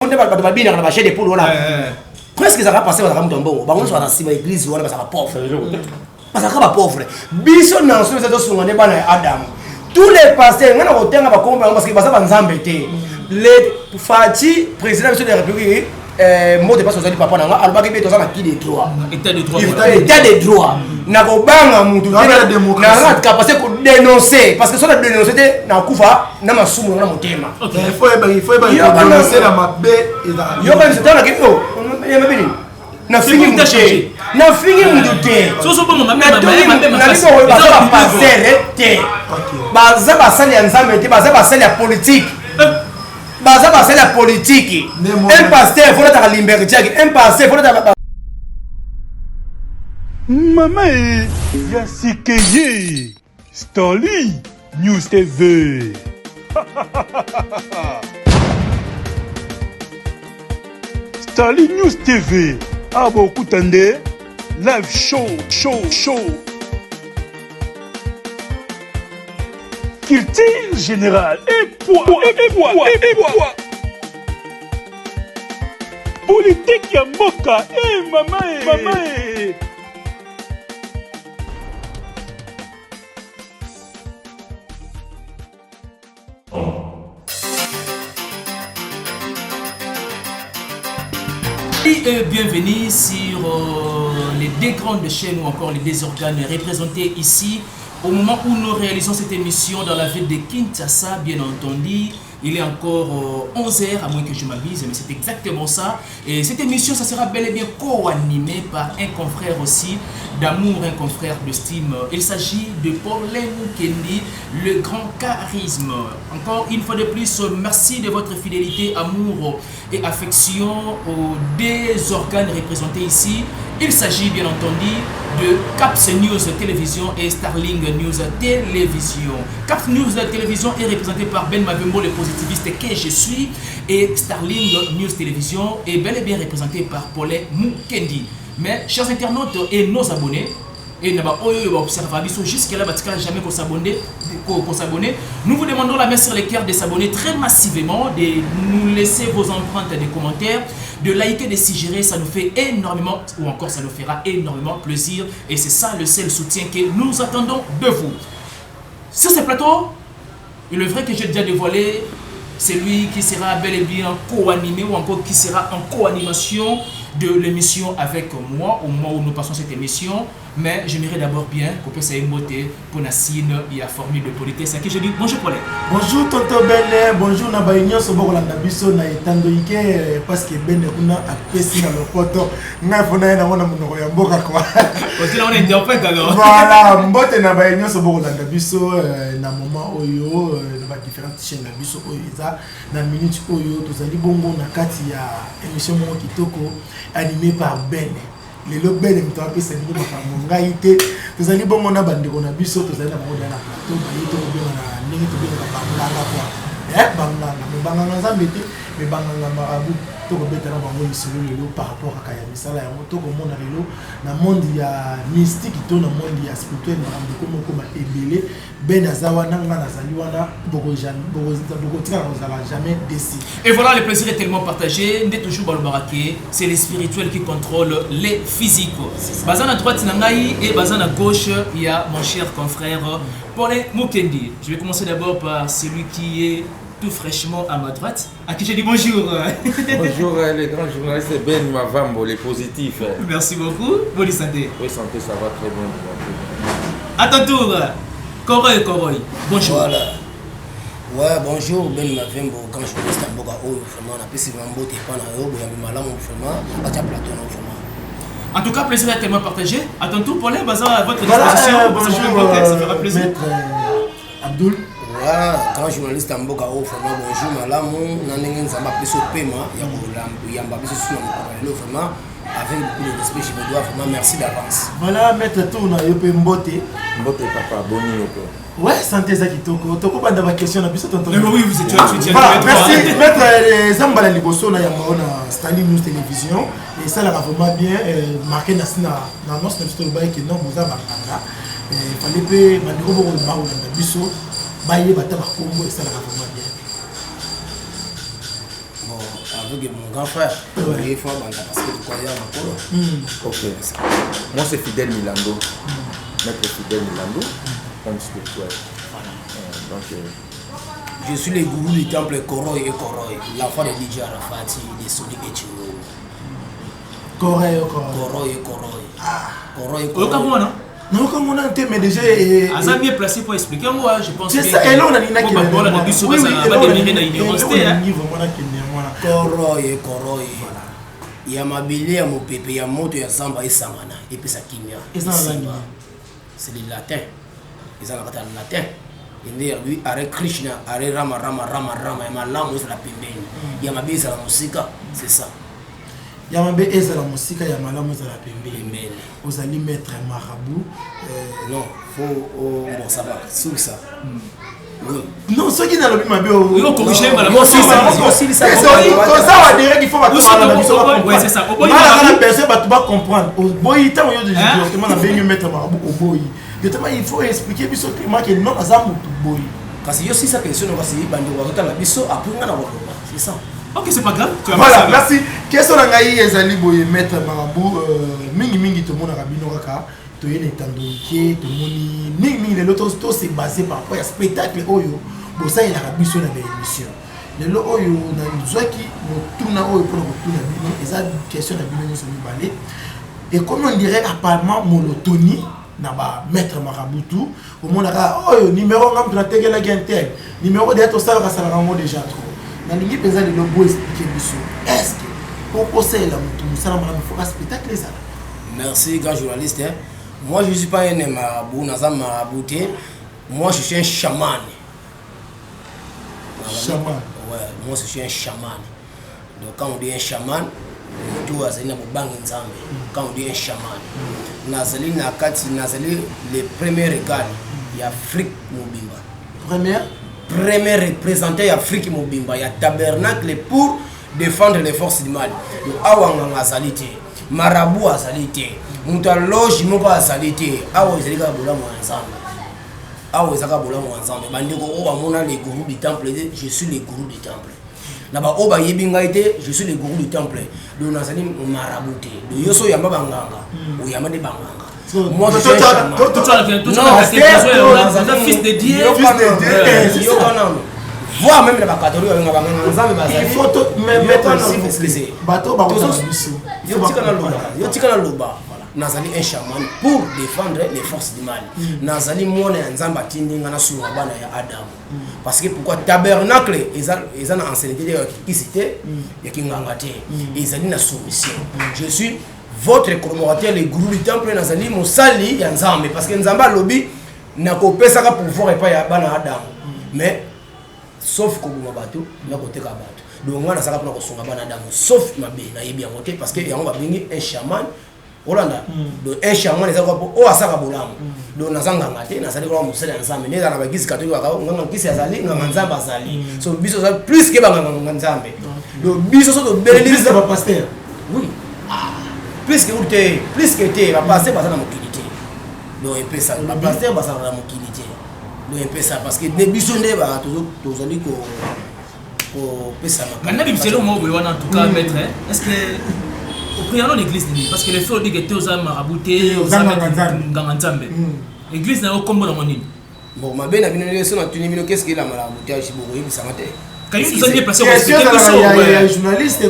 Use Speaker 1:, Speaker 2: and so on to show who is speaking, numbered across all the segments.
Speaker 1: Nde bato babinaka na bachaine de poule wana, presque ezalaka pasteur, bazalaka moto ya mbongo. Bango nyonso baza na nsima église wana, bazalaka pauvre, bazalaka bapauvre. Biso na so eza tosunga nde bana ya Adamu. Tous les pasteurs, ngai na kotenga bakombo yango parce que baza banzambe te. Le Fatshi, président biso de la République, mbote mpasi ozali papa na nga, alobaki mpe toza na qui de droit.
Speaker 2: État de droit.
Speaker 1: État de droit, nakobanga mutu nanga capacité kodénoncer, parce que so na dénoncer te, nakufa na masumu nanga na motema. Yoka biso ntango ya mabe nini? Nafingi mutu te, nafingi mutu te. Baza bapasteur te, baza basali ya Nzambe te, baza basali ya politique, baza basali ya politike. Un pasteur faut nataka liberté, un pasteur faut nataka.
Speaker 3: Mama e ya sikeye Stanley News TV, Stanley News TV awa bokuta nde live show, show, show, culture générale, et poids, et poids, politique ya mboka e mama e, mama e.
Speaker 2: Et bienvenue sur les deux grandes chaînes ou encore les deux organes représentés ici au moment où nous réalisons cette émission dans la ville de Kinshasa, bien entendu. Il est encore 11h, à moins que je m'abuse, mais c'est exactement ça. Et cette émission, ça sera bel et bien co-animée par un confrère aussi d'amour, un confrère d'estime. Il s'agit de Paulin Mukendi, le grand charisme. Encore une fois de plus, merci de votre fidélité, amour et affection aux deux organes représentés ici. Il s'agit bien entendu de Caps News Télévision et Starling News Télévision. Caps News Télévision est représenté par Ben Mavembo, le positiviste que je suis, et Starling News Télévision est bel et bien représenté par Paulin Mukendi. Mais chers internautes et nos abonnés, et na ba oyo ba observer biso jusque là batika jamais ko s'abonner ko s'abonner, nous vous demandons la main sur le cœur de s'abonner très massivement, de nous laisser vos empreintes, des commentaires, de liker, de suggérer. Ça nous fait énormément ou encore ça nous fera énormément plaisir et c'est ça le seul soutien que nous attendons de vous. Sur ce plateau, il est vrai que j'ai déjà dévoilé celui qui sera bel et bien co-animé ou encore qui sera en co-animation de l'émission avec moi au moment où nous passons cette émission. Mais j'aimerais d'abord bien qu'on puisse mbote pour la signe et la formule de politesse à qui je dis bonjour Paulin.
Speaker 4: Bonjour tonton Ben, bonjour na baye nyonso bokolanda biso na etando ike, parce que Ben kuna apesi na lopoto, ngai fona ye nango na monoko ya mboka quoi.
Speaker 2: On interprète alors.
Speaker 4: Voilà, mbote na baye nyonso bokolanda biso na moment oyo na ba différentes chaînes na biso oyo eza na minute oyo tozali bongo na kati ya émission moko kitoko animé par Ben. Lelo Ben moto apesa bino makambo, ngai te. Tozali bongo na bandeko na biso, tozali na bango deya na plateau. Baye tokobenga na ndenge tobengaka banganga kua, banganga, me banganga Nzambe te, me banganga marabout. Tokobeta na bango lisolo lelo par rapport kaka ya misala yango. Tokomona lelo na monde ya mystique to na monde ya spirituel, makambo ekomokoma ebele. Ben aza wana, nga nazali wana, bokotikala kozala jamais déçu.
Speaker 2: Et voilà, le plaisir est tellement partagé. Nde toujours balobaka ke c'est les spirituels qui contrôlent les physiques. Baza na droite na ngai et baza na gauche, il y a mon cher confrère Paulin Mukendi. Je vais commencer d'abord par celui qui est tout fraîchement à ma droite, à qui je dis bonjour.
Speaker 5: Bonjour, les grands journalistes Ben Mavambo, les positifs.
Speaker 2: Merci beaucoup. Bonne santé.
Speaker 5: Oui, santé, ça va très bien.
Speaker 2: À ton tour, Koroy Koroy. Bonjour.
Speaker 1: Voilà. Ouais, bonjour Ben Mavembo, grand journaliste ya mboka oyo. Vraiment, napesi vraiment mbote epa na yo, boyambi malamu vraiment na kati ya plateau na yo vraiment.
Speaker 2: En tout cas, plaisir est tellement partagé. À ton tour, Paulin, Baza, à votre
Speaker 4: Voilà,
Speaker 2: disposition.
Speaker 4: Bonjour,
Speaker 2: Ça fera plaisir.
Speaker 4: Maître Abdul.
Speaker 1: Ouais, grand journaliste ya mboka oyo vraiment, bonjour, malamu na ndenge Nzambe apesi opema ya koyamba biso su na mokolo lelo. Vraiment, avec beaucoup de respect, je vous dois vraiment merci d'avance.
Speaker 4: Voilà, maître, tour na yo mpe, mbote.
Speaker 5: Mbote papa, boni yoko.
Speaker 4: Ouais, santé eza kitoko. Tokobanda baquestion na biso, tonton.
Speaker 2: Mais oui, vous êtes, tu, tu,
Speaker 4: Voilà,
Speaker 2: tu,
Speaker 4: merci maître. Eza mbala liboso na yamba oyo na Stanley News Télévision. Esalaka vraiment bien marqué na si na annonce na biso tolobaki ke non, boza banganga, fallait mpe bandeko boko bakolanda biso bayeba ata bakombo. Esalaka vraiment bien.
Speaker 1: Bon, Avec mon grand frère, il faut banda parce que tokoya makolo.
Speaker 5: Ok, moi c'est Fidèle Milando, maître Fidèle Milando, homme spirituel.
Speaker 1: Voilà.
Speaker 5: Donc
Speaker 1: Je suis le gourou du temple Koroy et Koroy, l'enfant de DJ Arafati, de Soli et Chiro.
Speaker 4: Koroy Koroy.
Speaker 1: Koroy et Koroy. Koroy et
Speaker 2: Oyoka
Speaker 1: Koroy.
Speaker 2: mwana
Speaker 4: Nayoka mwana te, mais déjà
Speaker 2: aza mieux placé pour expliquer yango, je pense.
Speaker 4: C'est ça, eloko nalingi
Speaker 2: nakende na biso bademire na ignorance te.
Speaker 4: Nalingi vraiment nakende yango wana.
Speaker 1: Koroy et Koroy. Ya mabele, ya mopepe, ya moto, ya zamba esangana epesa kimia.
Speaker 4: Eza na langi?
Speaker 1: C'est le latin, eza na kati ya latin ende yalobi Hare Krishna Hare Rama Rama Rama Rama. Ya malamu ezala pembeni, ya mabe ezala mosika, c'est ça.
Speaker 4: Ya mabe ezala mosika, ya malamu ezala pembeni.
Speaker 1: Pembeni.
Speaker 4: Ozali maître marabout?
Speaker 1: Non, faut, oh, bon, ça va sukisa, oui.
Speaker 4: Non, soki nalobi mabe,
Speaker 2: Yo corriger mbala moko.
Speaker 4: Toza wa direct, il faut bato balanda biso.
Speaker 2: Ouais, c'est ça. Oboyi
Speaker 4: Balaka na
Speaker 2: marabout.
Speaker 4: personne, bato bacomprendre. Oboyi ntango yo
Speaker 2: Hein?
Speaker 4: directement nabengi maître marabout, oboyi directement. Il faut expliquer biso clairement que non, aza motu boyi.
Speaker 1: Kasi yo sisa question no, kasi bandeko bazotala biso, après nga na koloba, c'est ça.
Speaker 2: Ok, c'est pas grave, tu as
Speaker 4: Voilà, merci. Question na ngai ezali boye, maître marabout: mingimingi tomonaka bino kaka toye na etando ike, tomoni mingimingi lelo tose base par rapport ya spectacle oyo bosalelaka biso na baémission. Lelo oyo nazwaki motuna oyo mpona kotuna bino, eza question na bino nyonso mibale. Ekomi on dirait apparemment monotonie na bamaître marabout. Omonaka oyo numéro nga moto natekelaki un tel numéro, deya tosalaka salaka yango déjà trop. Nalingi mpenza lelo bo expliquer biso: est ce que po kosalela moto mosala malamu, foka spectacle ezala?
Speaker 1: Merci, grand journaliste, hein. Moi, je suis pas un marabout, naza marabout te. Moi, je suis un chaman.
Speaker 4: Chaman.
Speaker 1: Ouais, moi je suis un chaman. Donc quand on dit un chaman, moto azali na bobangi Nzambe. Quand on dit un chaman, nazali na kati, nazali le premier régal ya Afrique mobimba.
Speaker 4: Première?
Speaker 1: Premier représentant ya Afrique mobimba ya tabernacle pour défendre les forces du mal. Donc awa nganga azali te, marabout azali te, moto ya loge moko azali te. Awa ezali kaka bolamu ya Nzambe, awa eza kaka bolamu ya Nzambe. Bandeko oyo bamona le gourou du temple te, je suis le gourou du temple. Na baoyo bayebi ngai te, je suis le gourou du temple. Donc nazali marabout te. Donc yo so oyamba banganga, oyamba nde banganga. Moi, je suis un chaman.
Speaker 2: Non, fils de Dieu.
Speaker 4: Fils de Dieu, c'est ça.
Speaker 1: Yoka nano, voire même na bacatholique babenga banganga Nzambe bazali.
Speaker 4: Il faut to mais maître, s'il vous plaît, bato bakotala biso.
Speaker 1: Yo tika na loba, yo tika na loba. Nazali un chaman pour défendre les forces du mal. Nazali mwana ya Nzambe, atindi nga nasunga bana ya Adamu. Parce que pourquoi? Tabernacle eza na ancienneté te, ya kikisi te, ya kinganga te, ezali na soumission. Je suis votre collaborateur, le gourou du temple. Nazali mosali ya Nzambe, parce que Nzambe alobi nakopesaka pouvoir epai ya bana ya Adamu, mais sauf koboma bato na koteka bato. Donc nga nazalaka mpona kosunga bana Adamu, sauf mabe nayebi yango te, parce que yango babengi un chaman. Olanda, donc un chaman eza kwa po oyo asaka bolamu. Donc naza nganga te, nazali kaka mosali ya Nzambe. Nde ezala na bagisi catholique, baka nganga nkisi azali, nganga Nzambe azali. So biso toza plus que banganga Nzambe. Donc biso so tobeleli
Speaker 4: Plus bapasteur?
Speaker 1: Oui, plus que te, plus que te. Bapasteur baza na mokili te. Donc epesa bapasteur bazalaka na mokili te. Donc epesa parce que nde biso nde tozali kopesa.
Speaker 2: Maintenant, bimiselo moko boye wana. En tout cas, maître, est ce que opriya no l'église nini? Parce que le fait olobi te oza marabout te, oza
Speaker 4: Oza nganga Nzambe.
Speaker 2: nganga Nzambe, église na yo kombo nango nini?
Speaker 1: Bon, mabe na bino nde so natuni bino: qu'est ce que la maraboutage? Bokoyebisanga te.
Speaker 2: Kayo toza bien placé
Speaker 4: Question
Speaker 2: koexpliquer biso.
Speaker 4: ezalaka ya
Speaker 2: Ouais.
Speaker 4: journaliste.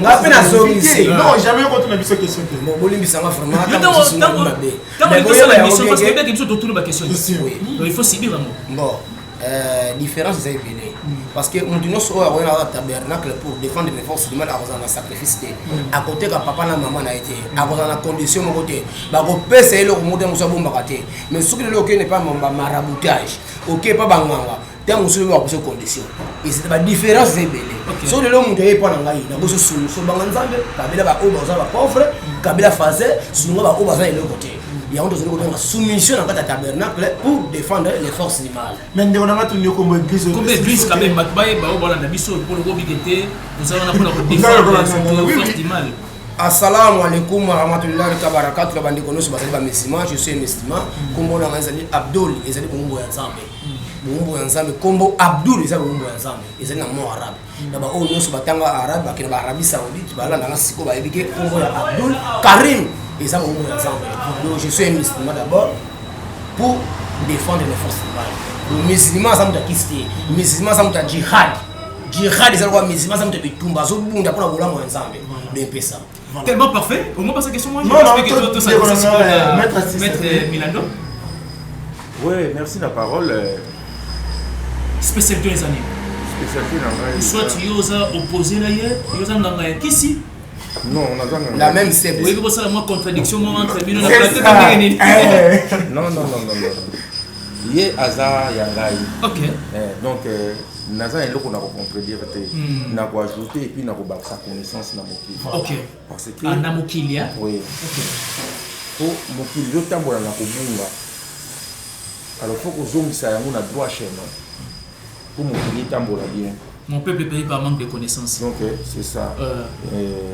Speaker 1: Nga mpe nazongisi.
Speaker 4: Non, jamais okotuna biso question te.
Speaker 1: Bon, bolimbisanga vraiment,
Speaker 2: Yo
Speaker 1: ata mosusu na mabe.
Speaker 2: ntango
Speaker 1: Mais
Speaker 2: tosala
Speaker 1: boyeba yango
Speaker 2: émission, parce que
Speaker 1: bien.
Speaker 2: ebeki biso totuna baquestion.
Speaker 4: Question.
Speaker 1: Oui.
Speaker 2: Donc il faut subir yango.
Speaker 1: Bon, différence eza ebele, parce que moto nyonso oyo akoya na tabernacle pour défendre les forces du mal akozala na sacrifice te, akoteka papa na mama na ye te, akozala na condition moko te, bakopesa ye eloko moko te mosu abombaka te. Mais soki lelo okende pa bamaraboutage, oke pa banganga, ntango mosusu bakopesa condition. Ezali badifférence eza ebele. Soki lelo moto aye epa na ngai, nakoso so banga Nzambe, kabela baoyo baza bapauvre, kabela phase sunga baoyo baza eloko te. Yango tozali kobenga soumission na kati ya tabernacle pour défendre les forces du mal.
Speaker 4: Mais ndeko na nga, tuni yo kombo église.
Speaker 2: Kombo église quand même, bato bayeba oyo balanda biso, mpona kobike te toza wana mpona
Speaker 4: Oza lokola
Speaker 2: kodéfendre surtout
Speaker 4: oui.
Speaker 2: force du mal.
Speaker 1: Assalamu alaikum warahmatullahi wabarakatu na bandeko nyonso bazali bamusulman. Je suis musulman. Kombo na ngai ezali Abdul, ezali kombo ya Nzambe. Bowumbu ya Nzambe, kombo Abdul eza bowumbu ya Nzambe, ezali na mot arabe. Na ba oyo nyonso batanga arabe, bakende ba Arabie Saoudite, balanda nga sikoyo, bayebi ke kombo ya Abdul Karim eza bowumbu ya Nzambe. Donc je suis un musulman d'abord pour défendre les forces du mal. Le musulman aza moto ya kisi te, musulman aza moto ya jihad. Jihad eza lokola musulman aza moto ya bitumba, azobunda mpona bolamu ya Nzambe. Donc epesa.
Speaker 2: Voilà. Tellement parfait. Au moins, pas sa question, moi, je
Speaker 4: Non,
Speaker 2: pense
Speaker 4: non,
Speaker 2: que
Speaker 4: toi,
Speaker 2: toi, toi, ça,
Speaker 4: toi,
Speaker 2: ça, ça,
Speaker 4: maître Assis,
Speaker 2: Maître
Speaker 4: ça.
Speaker 2: Milando.
Speaker 5: Oui, merci la parole.
Speaker 2: Spécialité les années.
Speaker 5: Spécialité na ngai.
Speaker 2: Soit yoza opposé na ye, yoza nganga ya kisi.
Speaker 5: Non, on a nganga.
Speaker 1: La même secte.
Speaker 2: Oui, vous ça moi contradiction moi entre bino na
Speaker 4: C'est
Speaker 2: plateau
Speaker 4: ça.
Speaker 2: ndenge nini.
Speaker 4: Eh.
Speaker 5: Non, non, non, non, non. Ye aza ya ngai.
Speaker 2: OK.
Speaker 5: Eh, donc naza eloko na kocontredire te, na koajouter et puis na kobakisa connaissance na mokili.
Speaker 2: OK.
Speaker 5: Parce que
Speaker 2: Ah, na mokili, hein?
Speaker 5: Oui.
Speaker 2: OK.
Speaker 5: Po mokili ezotambola na kobunga. Alors faut kozongisa yango na droit chemin po mokili etambola bien.
Speaker 2: Mon peuple est payé par manque de connaissances.
Speaker 5: Donc c'est ça.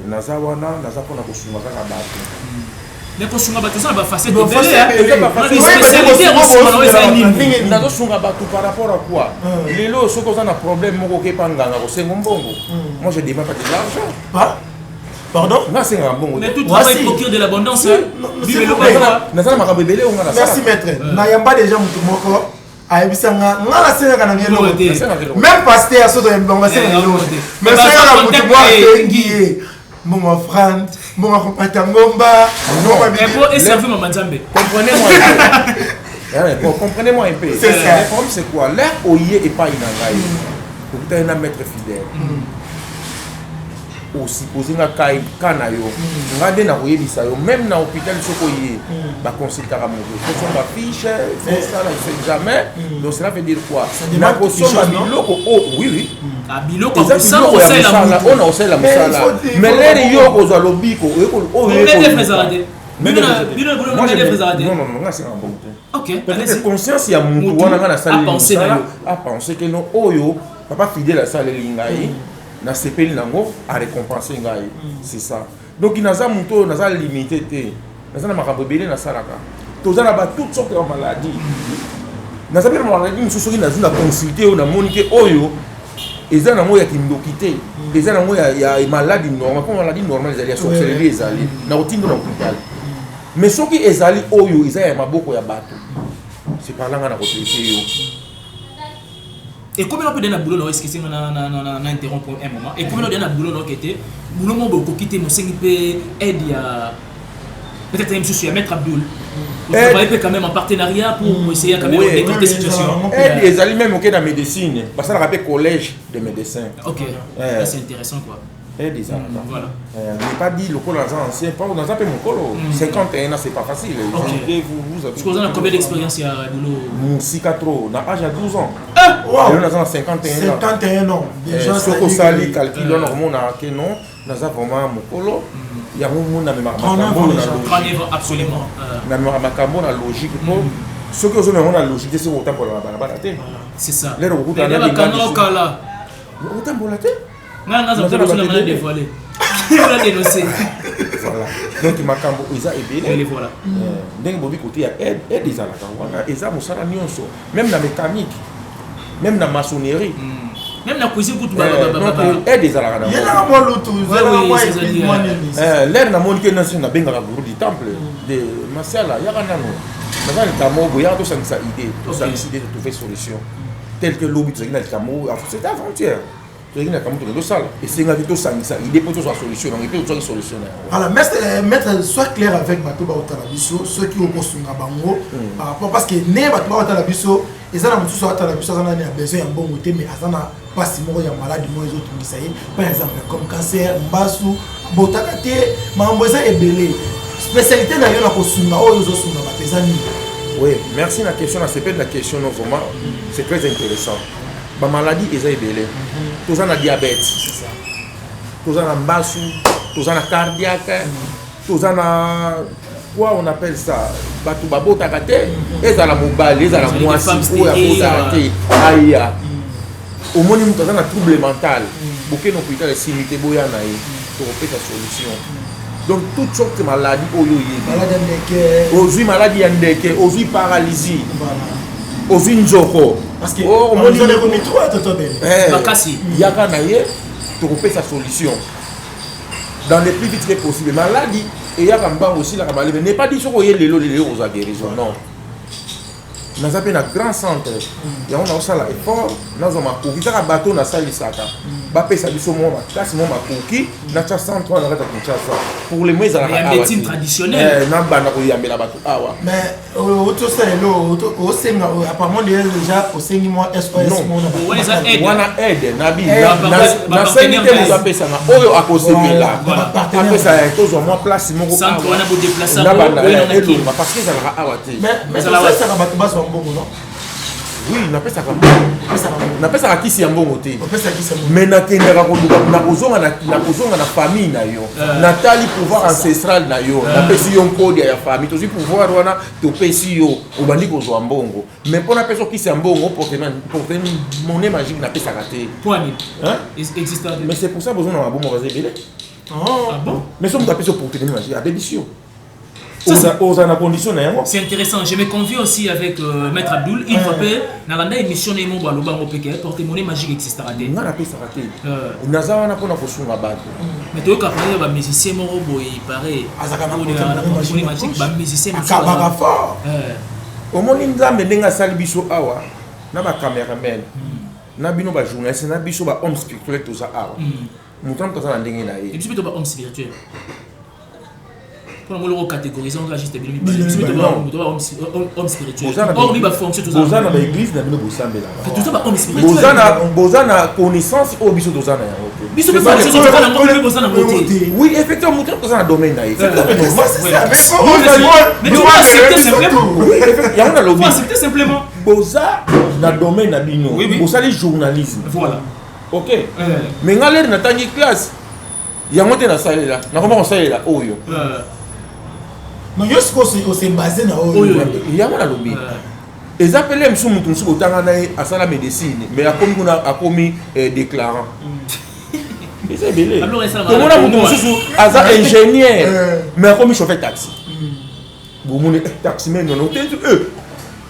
Speaker 5: Naza wana, naza mpona kosunga kaka bato.
Speaker 2: Mais kosunga bato eza na bafacette
Speaker 4: Ba
Speaker 2: ebele,
Speaker 4: facette
Speaker 2: hein.
Speaker 4: ebele.
Speaker 5: Eza ba facette
Speaker 4: Oui,
Speaker 2: Spécialité ya kosunga na oyo eza nini?
Speaker 4: Ndenge nini?
Speaker 5: Nazosunga bato par rapport à quoi? Lelo soki oza na problème moko okepa nganga kosenga mbongo. Moi je demande pas de l'argent.
Speaker 4: Ah? Pardon?
Speaker 5: Nga asengaka mbongo
Speaker 2: Mais
Speaker 5: te.
Speaker 2: tout
Speaker 4: Voici.
Speaker 2: travail procure de l'abondance, hein.
Speaker 4: Non, non,
Speaker 2: Bible
Speaker 4: s'il vous
Speaker 2: eloba
Speaker 4: plaît.
Speaker 2: eza.
Speaker 5: Naza na makambo ebele oyo nga nasala.
Speaker 4: Merci maître. Nayamba déjà motu moko ayebisa nga, nga nasengaka na ngai eloko
Speaker 2: Eloko te.
Speaker 4: te.
Speaker 5: Nasengaka eloko te.
Speaker 4: Même pasteur soto ayembi bango basengaka
Speaker 2: Eh,
Speaker 4: eloko
Speaker 2: eloko
Speaker 4: te.
Speaker 2: te.
Speaker 4: Mais
Speaker 2: Mais
Speaker 4: asengaka
Speaker 2: baza
Speaker 4: motu
Speaker 2: contact
Speaker 4: moko
Speaker 2: na ye.
Speaker 4: asengi ye. Mbongo offrande, mbongo akopata ngomba, mbongo
Speaker 2: Mais
Speaker 4: abiki-
Speaker 2: po eservi mama Nzambe.
Speaker 5: Comprenez-moi un peu. Eh, bon, comprenez-moi un peu.
Speaker 4: C'est ça.
Speaker 5: Le problème c'est quoi? L'air oye et pas inangai. Okutani na maître fidèle. Osupose nga kai ka na yo. Nga nde nakoyebisa yo, même na hôpital soki oye, baconsultaka moto. Faut somba fiche, faut sala examen. Donc cela veut dire quoi?
Speaker 4: Ça demande
Speaker 5: Nakosomba
Speaker 4: quelque chose, non?
Speaker 5: biloko oyo, oui, oui.
Speaker 2: Ah, biloko
Speaker 5: Eza
Speaker 2: kosala,
Speaker 5: biloko ya
Speaker 2: kosalela
Speaker 5: mosala,
Speaker 2: motu.
Speaker 5: oyo na kosalela
Speaker 4: Mais il
Speaker 5: mosala.
Speaker 4: faut- il
Speaker 5: Mais
Speaker 4: faut
Speaker 5: l'heure yo
Speaker 4: comprendre.
Speaker 5: okozwa lobiko, oyo oyo
Speaker 2: Bon,
Speaker 5: oyo
Speaker 2: maître
Speaker 5: ekoluka.
Speaker 2: ezala te.
Speaker 5: Maître
Speaker 2: Bino na-
Speaker 5: ezala te.
Speaker 2: bino na- bino na
Speaker 5: Moi, je
Speaker 2: maître
Speaker 5: me-
Speaker 2: ezala te.
Speaker 5: Non, non, non, nga asengaka mbongo te.
Speaker 2: Ok,
Speaker 5: Peut-être
Speaker 2: allez-y.
Speaker 5: conscience ya mutu
Speaker 2: Mutu
Speaker 5: wana nga nasaleli
Speaker 2: a pensé na
Speaker 5: mosala,
Speaker 2: yo.
Speaker 5: a pensé que non, oyo papa fidèle asaleli ngai, nasepeli nango, a récompense ngai. C'est ça. Donc naza mutu oyo naza limité te. Naza na makambo ebele nasalaka. Toza na ba toutes sortes ya maladie. Naza mpe na maladie mosusu soki nazwi na consulte oyo namoni ke oyo eza nango ya kindoki te, eza nango ya maladie normale, mpo maladie normale ezali ya sorcellerie ezali na kotinda na hôpital. Mais soki ezali oyo eza ya maboko ya bato, c'est par là nga na kotraite yo.
Speaker 2: Et combien on peut donner na boulot là, excusez-moi, na, na, na, na, na interrompre un moment. Et combien on donne na boulot là, qui était boulot mo boko quitter mo sengi pe aide ya peut-être même sur Maître Abdoul. Vous
Speaker 5: Aide.
Speaker 2: travaillez quand même en partenariat pour essayer quand même
Speaker 5: Oui.
Speaker 2: de décanter
Speaker 4: Oui,
Speaker 2: situation.
Speaker 4: oui,
Speaker 5: Aide ezali même oke na médecine, basalaka mpe collège de médecins.
Speaker 2: Ok,
Speaker 5: Eh.
Speaker 2: ça c'est intéressant quoi.
Speaker 5: Aide ezalaka.
Speaker 2: Voilà.
Speaker 5: N'est pas dit lokola naza ancien, pardon, naza mpe mokolo. 51 ans, c'est pas facile.
Speaker 2: Ok.
Speaker 5: Et vous, vous avez
Speaker 2: Parce que vous avez combien d'expérience ya boulot?
Speaker 5: Mosika trop, na âge ya 12 ans.
Speaker 4: Wow.
Speaker 5: Lelo naza na 51 ans.
Speaker 4: 51 ans. Déjà,
Speaker 5: Eh,
Speaker 4: ça
Speaker 5: soki
Speaker 4: dit
Speaker 5: osali
Speaker 4: que-
Speaker 5: calcul wana okomona ke non, naza vraiment mokolo. Yango mo namemaka
Speaker 4: 39
Speaker 5: makambo
Speaker 4: ans
Speaker 5: na
Speaker 4: déjà.
Speaker 5: logique.
Speaker 2: 39 ans, absolument.
Speaker 5: Namemaka makambo na logique mpo soki ozomema yango na logique te, soki otambola na balabala te.
Speaker 2: C'est ça.
Speaker 5: Lero okutana
Speaker 2: Mais
Speaker 5: na
Speaker 2: bakanga
Speaker 5: lingandi
Speaker 2: okala.
Speaker 5: Otambola te.
Speaker 2: Nga nga za
Speaker 5: Naza na
Speaker 2: mutelo
Speaker 5: bato
Speaker 2: na
Speaker 5: ebele.
Speaker 2: dévoiler. On a dénoncé.
Speaker 5: Voilà. Donc makambo eza ebele.
Speaker 2: Et voilà.
Speaker 5: Ndenge bobi kote ya aide, aide ezalaka wana, eza mosala nyonso, même na mécanique, même na maçonnerie.
Speaker 2: Même na cuisine kutu ba
Speaker 5: Eh,
Speaker 2: ba ba ba.
Speaker 5: donc aide ezalaka na
Speaker 4: Ye
Speaker 5: yango.
Speaker 4: nanga mwa lutu,
Speaker 2: Ouais,
Speaker 4: zalaka
Speaker 2: oui,
Speaker 4: mwa
Speaker 2: c'est
Speaker 4: église,
Speaker 2: ça,
Speaker 4: mwa
Speaker 2: euh,
Speaker 4: nini.
Speaker 5: Eh, l'air namoni ke nasi nabengaka guru du temple de Masiala, yaka nano naza likambo boye, yaka tosangisa idée, tosangisa idée, totrouve solution tel que lobi tozalaki na likambo, c'était avant-hier, tozalaki na likambo tokende tosala, esengaki tosangisa idée mpo tozwa solution nango, epe tozwaki solution na yango.
Speaker 4: Voilà, maître, maître, sois clair avec bato baotala biso, soki okosunga bango par rapport, parce que ne bato baotala biso, eza na mosusu aotala biso aza nani ya besoin ya mbongo te, mais aza na mpasi moko ya maladi moko ezotungisa ye, par exemple comme cancer, mbasu, botaka te, makambo eza ebele. Spécialité na yo na kosunga oyo ozosunga bato eza nini?
Speaker 5: Oui, merci la question, c'est pas de la question, non, vraiment, c'est très intéressant. Ba maladie eza ebele. Toza na diabète. Toza na mbasu, toza na cardiaque, toza na quoi on appelle ça, bato babotaka te, ezala mobali, ezala
Speaker 2: Ezali des
Speaker 5: mwasi,
Speaker 2: femmes
Speaker 5: oyo
Speaker 2: stériles,
Speaker 5: abotaka te, aya. Omoni moto aza na trouble mental, bokende hôpital esimi te, boya na ye, tokopesa solution. Donc toutes sortes de maladies oyo oyebi.
Speaker 4: Maladi ya ndeke.
Speaker 5: Ozwi maladie ya ndeke, ozwi paralysie.
Speaker 4: Voilà.
Speaker 5: Ozwi nzoko,
Speaker 4: omoni
Speaker 5: yaka na ye, tokopesa solution dans le plus vite que possible. Maladi eyaka mbango, osilaka malebe. N'est pas dit soki oye lelo lelo ozwa guérison, non. Naza mpe na grand centre yango, naosala effort, nazwa makoki kaka bato nasalisaka bapesa biso mwa makasi, mwa makoki, natya centre wana na kati ya Kinshasa. Pour le moment ezalaka awa, nabanda koyambela bato awa.
Speaker 4: Mais otosala elo osenga, apparemment déjà osengi mwa SOS.
Speaker 5: Wana aide nabi nasengi te, moto apesanga oyo akosepela apesa, tozwa mwa place moko nabanda elonga, parce que ezalaka awa te.
Speaker 4: Mais osalisaka bato bazwa mbongo, non?
Speaker 5: Oui, napesaka mbongo, napesaka kisi ya mbongo te, mais nakendaka koluka, nakozonga na famille na yo, natali pouvoir ancestral na yo, napesi yo nkodia ya famille, tozwi pouvoir wana, topesi yo, obandi kozwa mbongo. Mais mpo napesa kisi ya mbongo, porte monnaie magique napesaka te. Mais c'est pour ça bozona mabongo baza ebele. Mais so moto apesi yo porte monnaie magique, abebisi yo, oza na condition na yango.
Speaker 2: C'est intéressant. Je me convie aussi avec Maître Abdoul. Une fois pe nalanda émission na mo baloba ngo peke porte-monnaie magique existera te.
Speaker 5: Nga napesaka te, naza wana mpona kosunga bato.
Speaker 2: Mais toyoka parle ba musicien moko boye, paraît
Speaker 4: azaka na
Speaker 2: porte-monnaie magique, ba musicien.
Speaker 4: Akabaka fort.
Speaker 5: Omoni Nzambe ndenge asali biso awa na bacameraman na bino, bajournaliste na biso, bahomme spirituel, toza awa, moto na moto aza na ndenge na ye.
Speaker 2: Biso mpe to bahomme spirituel, mpona moloko catégorise ngo juste bino mibale, biso mpe to homme spirituel, hormis bafonction.
Speaker 5: Boza na baéglise na bino, bosambelaka.
Speaker 2: Toza bahomme spirituel.
Speaker 5: Boza na connaissance oyo biso toza na yango te.
Speaker 2: Biso mpe fonction toza nango, mpe boza nango te.
Speaker 5: Oui, effectivement, moto toza na domaine na ye.
Speaker 2: Mais tu dois accepter simplement.
Speaker 5: Yango nalobi.
Speaker 2: Faut accepter simplement.
Speaker 5: Boza na domaine na bino, bosali journalisme.
Speaker 2: Voilà.
Speaker 5: Ok, mais nga lere natangi classe yango te, nasalela, nakoma kosalela oyo.
Speaker 4: Non, yo sikoyo ose base na oyo.
Speaker 5: Yango nalobi, eza pele mosusu, motu mosusu botanga na ye, asala médecine, mais akomi kuna, akomi déclarant. Eza ebele. Tomona motu mosusu aza ingénieur, mais akomi chauffeur taxi. Bomoni taximan nono te,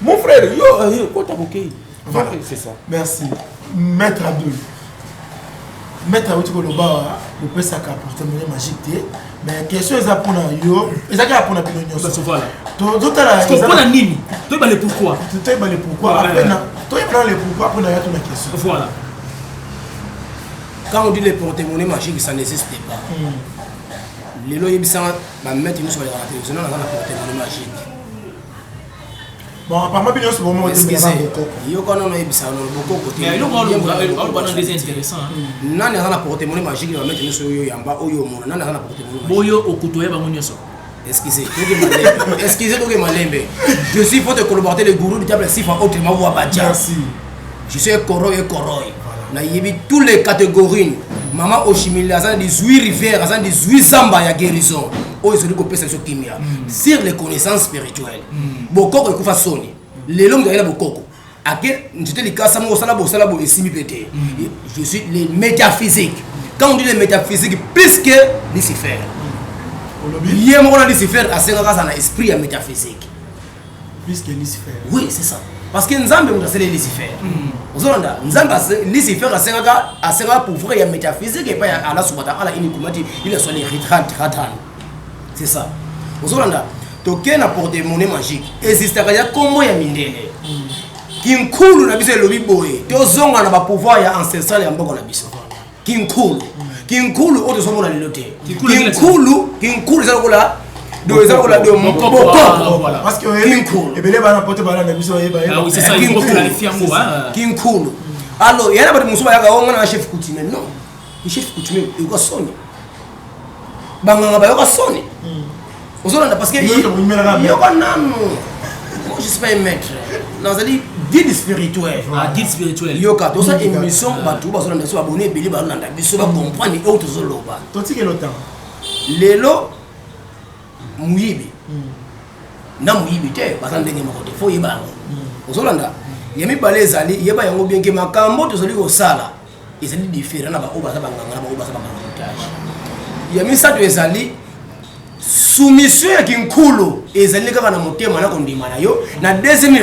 Speaker 5: mon frère, yo kota bokei.
Speaker 4: Voilà,
Speaker 5: c'est ça.
Speaker 4: Merci Maître Abdul. Maître auti koloba bopesaka porte-monnaie magique te, mais question eza mpona yo, eza kaka mpona bino nyonso. Tozotala
Speaker 2: mpona nini? Toyeba le pourquoi.
Speaker 4: Toyeba le pourquoi après, na toyeba le pourquoi après na ya tona question.
Speaker 2: Voilà.
Speaker 1: Quand on dit le porte-monnaie magique, ça n'existe pas. Lelo oyebisanga bamaître nyonso baleka na télévision, naza na porte-monnaie magique.
Speaker 4: Bon, apparemment bino nyonso bomo.
Speaker 1: Yoka nano, oyebisaka nono bokoko te. Nani aza na porte-monnaie magique na bamaître nyonso oyo yamba, oyo omona? Nani aza na porte-monnaie?
Speaker 2: Boyo okutoya bango nyonso.
Speaker 1: Excusez, excusez, toke malembe. Je suis votre collaborateur, le gourou du diable Sifa, autrement Wabadja.
Speaker 4: Merci.
Speaker 1: Je suis koroy et koroy, nayebi tous les catégories. Mama Oshimili aza na 18 rivière, aza na 18 zamba ya guérison oyo ezali kopesa biso kimia sur les connaissances spirituelles. Bokoko ekufa soni. Lelo moto ayela bokoko, ake nzete likasa moko, osala bosala bo, esimi mpe te. Je suis les métaphysiques. Quand on dit les métaphysiques, plus que Lucifer ye moko na Lucifer asengaka aza na esprit ya métaphysique.
Speaker 4: Plus que Lucifer.
Speaker 1: Oui, c'est ça, parce que Nzambe moto asali Lucifer. Ozolanda, Nzambe, Lucifer asengaka pouvoir ya métaphysique epai ya Allah subhanahu wa ta'ala, ini kumati ila swali ratan. C'est ça. Ozolanda, toke na porte-monnaie magique existaka ya kombo ya mindele. Kinkulu na biso elobi boye, tozonga na bapouvoir ya ancestral ya mboka na biso. Kinkulu, kinkulu oyo tozomona lelo te. Kinkulu, kinkulu eza lokola do, eza lokola do bokoko.
Speaker 4: Parce que ebele bana poto balanda biso bayeba.
Speaker 1: Kinkulu. Alors yana bato mosusu bayaka onga na chef coutumier. Non, chef coutumier ekoka soni, banganga bayoka soni. Ozolanda, parce que yoka nanu, moi je suis pas un maître, nazali guide spirituel.
Speaker 2: Ah, guide spirituel.
Speaker 1: Yoka, toza émission, bato bazolanda biso, babone ebele balanda biso, bacomprendre oyo tozoloba.
Speaker 4: Totikelo temps.
Speaker 1: Lelo moyibi na moyibi te baza ndenge moko te, faut yeba yango. Ozolanda, ya mibale ezali yeba yango bien ke makambo tozali kosala ezali différent na baoyo baza banganga, na baoyo baza banganga montage. Ya misato ezali Soumission ya kinkulu ezali kaka na motema na kondima na yo na deuxième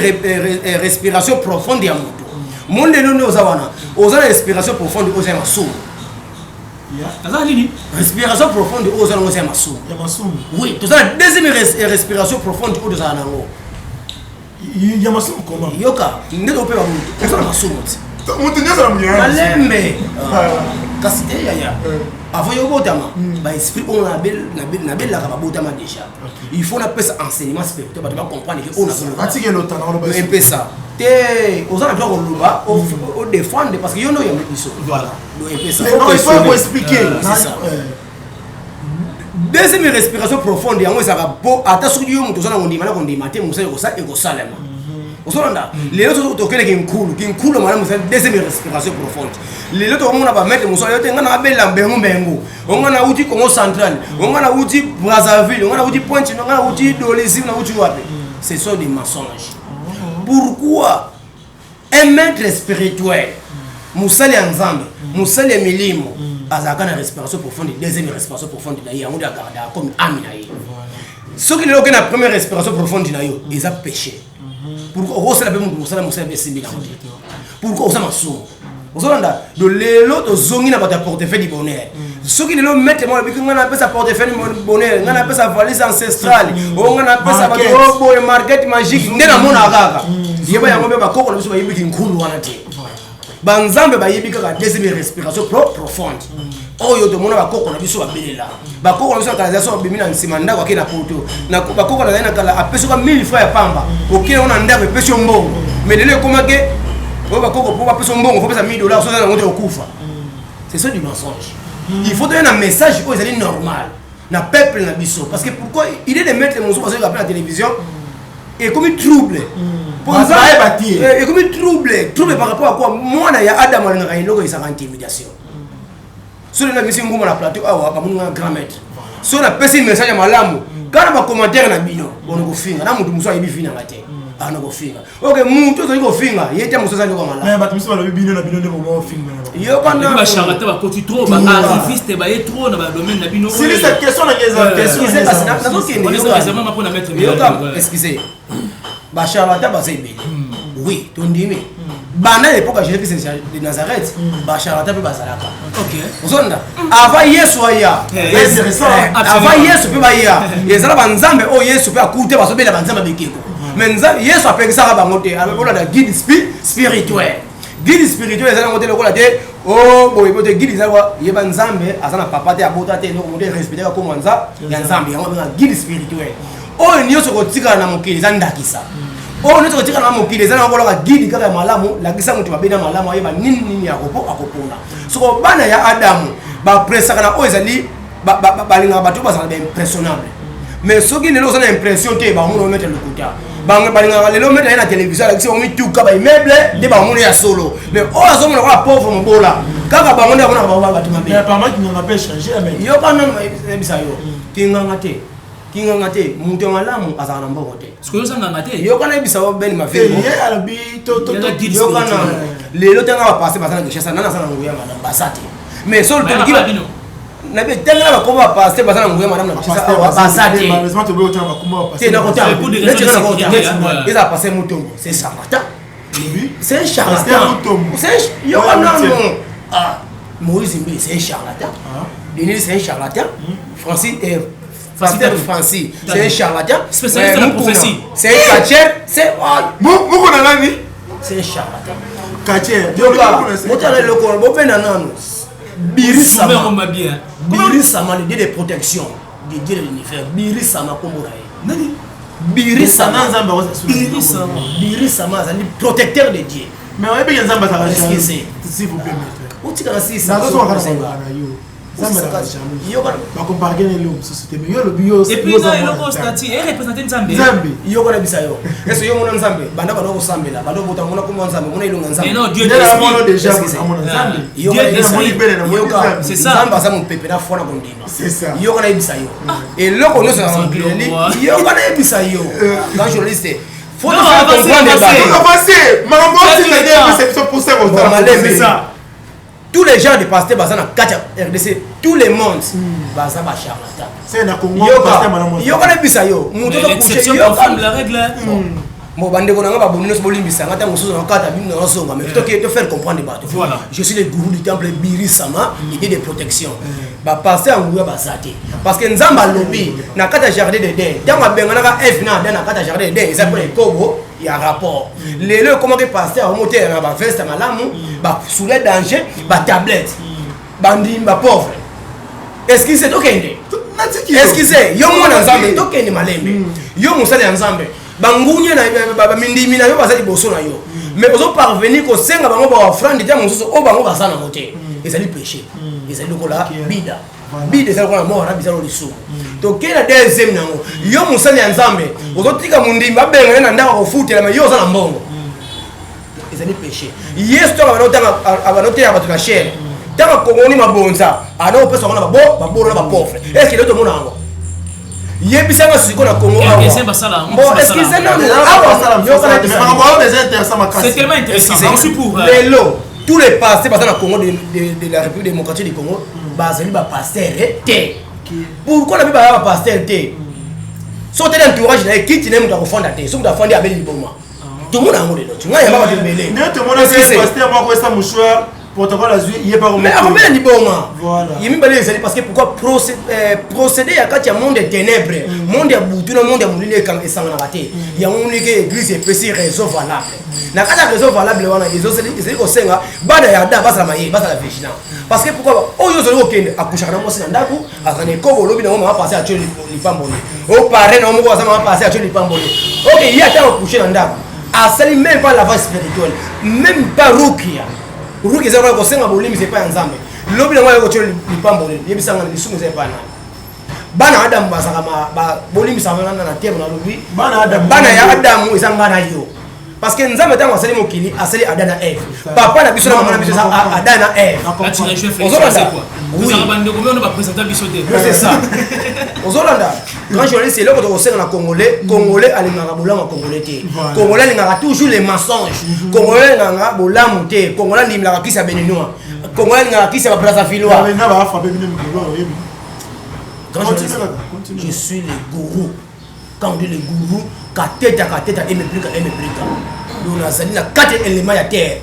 Speaker 1: respiration profonde ya moto. Mondelo nde oza wana, oza na respiration profonde oyo eza ya masumu.
Speaker 2: Aza nini?
Speaker 1: Respiration profonde oyo oza nango eza ya masumu.
Speaker 4: Ya masumu.
Speaker 1: Oui, toza na deuxième respiration profonde oyo tozala nango.
Speaker 4: Ya masumu comment?
Speaker 1: Yoka, nde topema moto, oza na masumu ti.
Speaker 5: Moto nyonso na monyama.
Speaker 1: Malembe. Kasi te yaya. Avant yo botama, ba esprit oyo nabelaka babotama déjà. Il faut napesa enseignement spirituel bato bacomprendre ke oyo nazoloba.
Speaker 4: Atiki elota na oloba.
Speaker 1: Epesa. Te, oza na droit koloba, odéfendre parce que yo nde oyambi biso.
Speaker 4: Voilà.
Speaker 1: Donc epesa.
Speaker 4: Non, il faut expliquer.
Speaker 1: C'est ça. Deuxième respiration profonde yango ezalaka po ata soki yo moto oza na kondima na kondima te, mosala ekosalema. Ozolanda lelo soki tokeleki nkulu kinkulu malamu ezali deuxième respiration profonde. Lelo tokomona bamaître mosala yo te, ngai nabela mbengu mbengu, onga nauti Congo Central, onga nauti Brazzaville, onga nauti Pointe, onga nauti Dolisie, nauti wapi. Ce sont des mensonges. Pourquoi un maître spirituel, mosali ya Nzambe, mosali ya milimo, azalaka na respiration profonde, deuxième respiration profonde na ye? Yango nde agardaka comme âme na ye. Soki lelo oke na première respiration profonde na yo, eza péché. Pourquoi okosala mpe moto mosala mosala mpe esimbi nango te? Pourquoi? Oza masumu. Ozolanda do lelo tozongi na bato ya portefeuille du bonheur. Soki lelo maître moko alobiki, ngai napesa portefeuille du bonheur, ngai napesa valise ancestrale, o ngai napesa bato oyo boye, market magique, nde namonaka kaka yeba yango. Mpe bakoko na biso bayebiki nkulu wana te. Banzambe bayebi kaka deuxième respiration profonde oyo tomona bakoko na biso babelela. Bakoko na biso na kala, so babimi na nsima ndako, ake na poto. Bakoko nazali na kala, apesi oka 1000 francs ya pamba, okei yango na ndako, epesi yo mbongo. Mais lelo ekomake oyo bakoko mpo bapesa yo mbongo, fo pesa 1000 dollars. So oza nango te, okufa. C'est ça du mensonge. Il faut toya na message oyo ezali normal na peuple na biso. Parce que pourquoi il est de mettre mosusu bazoyoka mpe na télévision, ekomi trouble.
Speaker 4: Bayeba te.
Speaker 1: Ekomi trouble, trouble par rapport à quoi? Mwana ya Adam alingaka eloko ezaka intimidation. Soki napesi nguma na plateau awa, bamoni nga grand maître. Soki napesi message ya malamu, kaka na bacommentaire na bino bona kofinga na motu mosusu ayebi finanga te, ana kofinga. Ok, mutu ozali kofinga ye te, mosusu azali koka malamu.
Speaker 4: Mais bato mosusu balobi bino na bino nde bomo filme.
Speaker 1: Yoka.
Speaker 2: Bacharlatan bakoti trop, baarriviste baye trop na badomaine na bino.
Speaker 4: Silisa question na eza question.
Speaker 1: Nazokende.
Speaker 2: Mpona maître.
Speaker 1: Yoka, excusez, bacharlatan baza ebele. Oui, tondimi. Banda na époque ya Jésus Christ de Nazareth, bacharlatan mpe bazalaka. Ozonda avant Yesu aya, avant Yesu mpe baya, ezala banzambe oyo Yesu mpe akute bazobela banzambe bikeko. Mais Nzambe Yesu apekisaka bango te. Olanda guide spirituel. Guide spirituel eza nango te lokola te o boye bo te. Guide eza yeba Nzambe aza na papa te, abota te, eloko moto erespectaka komwa ya Nzambe. Yango abenga guide spirituel. Oyo nyonso kotikala na mokili eza ndakisa. Oyo nyonso kotikala na mokili eza nango koloka guide kaka ya malamu. Lakisa moto mabe na malamu, ayeba nini nini akopona. Soko bana ya Adamu bapresaka na oyo ezali balingaka bato bazala baimpressionnable. Mais soki lelo oza na impression te, bamona ometa lokuta. Bango balingaka lelo ometa ye na télévision, alakisi bango mituka, baimmeuble, nde bamona ya solo. Mais oyo azomona kaka pauvre mobola, kaka bango nde bamonaka bango bato mabe. Yoka nano, nayebisa yo, kinganga te, kinganga te. Moto ya malamu azalaka na mbongo te.
Speaker 2: Sikoyo ozanganga te.
Speaker 1: Yoka, nayebisa yo, Ben Mavengo, yoka nano. Lelo ntango bapasteur baza na Kinshasa, nani aza na nguya malamu? Baza te. Mais so nabi tenge na bakoma bapasteur baza na nguya malamu na Kinshasa awa, baza te. Te, nakotanga ezala pasteur Mutombo, c'est charlatan, c'est un charlatan. Yoka nano, ah, Moïse Mbiye, c'est un charlatan. Denis, c'est un charlatan. Francis, Pasteur Francis, c'est un charlatan.
Speaker 2: Spécialiste de la prophétie.
Speaker 1: C'est un catcheur. C'est.
Speaker 5: Moko na nani?
Speaker 1: C'est un charlatan.
Speaker 4: Catcheur.
Speaker 1: Yoka, motala eloko bopena nano. Birisama. Birisama, le dieu de protection, de dieu de l'univers. Birisama kombo na ye.
Speaker 4: Nani?
Speaker 1: Birisama. Birisama. Birisama azali protecteur de Dieu.
Speaker 4: Mais oyebi Nzambe azalaka, s'il vous plaît, maître.
Speaker 1: Otikaka sisa.
Speaker 4: Nazozwaka na yo. Nzambe azalaka jaloux. Bakomparake na eloko mosusu te, mais yo olobi yo.
Speaker 2: Et puis na eloko statue ereprésente Nzambe.
Speaker 4: Nzambe.
Speaker 1: Yoko na bisa yo ese yo mona Nzambe banda banda kosambela, banda obota, mona kombo Nzambe, mona elonga Nzambe.
Speaker 2: Mais non, Dieu
Speaker 4: est esprit déjà. Amona Nzambe.
Speaker 2: Dieu est esprit.
Speaker 1: Yoka.
Speaker 2: C'est ça.
Speaker 1: Nzambe aza mopepe na foi na kondima.
Speaker 4: C'est ça.
Speaker 1: Yoka, nayebisa yo, eloko nyonso na mokili, yoka, nayebisa yo, grand journaliste, faut
Speaker 2: Non,
Speaker 1: te faire
Speaker 2: avancez,
Speaker 1: comprendre.
Speaker 2: avancez.
Speaker 1: Bato
Speaker 5: Avancez, makambo otinda nde epesa biso mposa kotala.
Speaker 1: Malembe.
Speaker 5: C'est ça.
Speaker 1: Tous les gens de pasteur baza na kati ya RDC, tout le monde baza ba charlatan.
Speaker 4: C'est na Congo.
Speaker 1: Yoka nayebisa yo, moto bon, bandeko na nga baboni nyonso, bolimbisa nga ntango mosusu nakata bino nazonga, mais toke to faire comprendre bato. Je suis le gourou du temple Birisama, idée de protection. Bapasteur ya nguya baza te, parce que Nzambe alobi na kati ya jardin d'Eden, ntango abenganaka Eve na Adam na kati ya jardin d'Eden, eza mpona ekobo ya rapport. Lelo ekomaki pasteur akomotela na baveste malamu, basoulier danger, batablette, bandimi bapauvre. Excuse, tokende, excuse yo mwana Nzambe, tokende malembe. Yo mosali ya Nzambe, bangunia na bamindimi na yo baza liboso na yo, mais ozoparvenir kosenga bango baoffrande te mosusu oyo bango baza nango te. Ezali péché, ezali lokola bida bida, ezali lokola mort, bisa lo lisumu. Tokei na deuxième nango. Yo mosali ya Nzambe, ozotika mondimi babengane na ndako akofutela, mais yo oza na mbongo, ezali péché. Yesu ntango abanoteya bato na chaire, ntango akongoni mabonza, ana opesa yango na babolo na bapauvre. Est ce que tomona yango? Yebisanga sikoyo na Congo awa. Bon, excuse nanu awa.
Speaker 2: C'est tellement intéressant.
Speaker 1: Lelo tous les pasteurs baza na Congo, de la République démocratique du Congo, bazali bapasteur te. Pourquoi nabi baza bapasteur te? So oteli entourage na ye, kiti na ye, moto akofanda te. So moto afandi, abeli liboma. Tomona yango lelo, ngai yamba bato ebele.
Speaker 4: Nde tomona pasteur moko esa mouchoir, protocole azwi ye.
Speaker 1: Mais akobela liboma ye mibale. Ezali parce que pourquoi? Procédé ya kati ya monde ya ténèbre, monde ya butu na monde ya molili esanganaka te. Yango moniki église epesi raison valable. Na kati ya raison valable wana, ezali kosenga bana ya Adam bazala maye, bazala vigilant. Parce que pourquoi? Oyo ozali kokende akushaka na mwasi na ndako, azala na ekobo, olobi nango mama pasteur atio lipamboli, opare nango moko aza mama pasteur atio lipamboli. Ok, ye ata akushe na ndako, asali même pas lavage spirituel, même pas rukia. Rukia eza kaka kosenga bolimbisi epai ya Nzambe. Lobi nango aye kotio lipamboli. Yebisanga, lisumu eza epai nani? Bana Adamu bazalaka, bolimbisaka nga na terme nalobi, bana ya Adamu eza nga na yo, parce que Nzambe ntango asali mokili, asali Adam na Eve. Papa na biso na mama na biso eza Adam na Eve.
Speaker 2: Ozolanda?
Speaker 1: C'est ça, ozolanda, grand journaliste. Eloko tokosenga na Congolais, Congolais alingaka bolamu ya Congolais te. Congolais alingaka toujours les mensonges. Congolais alingaka bolamu te. Congolais andimelaka kisi ya Béninois, Congolais alingaka kisi ya Babrazavillois. Je suis le gourou. Quand on dit le gourou, kateta kateta, emeplika emeplika. Donc nazali na quatre éléments ya terre,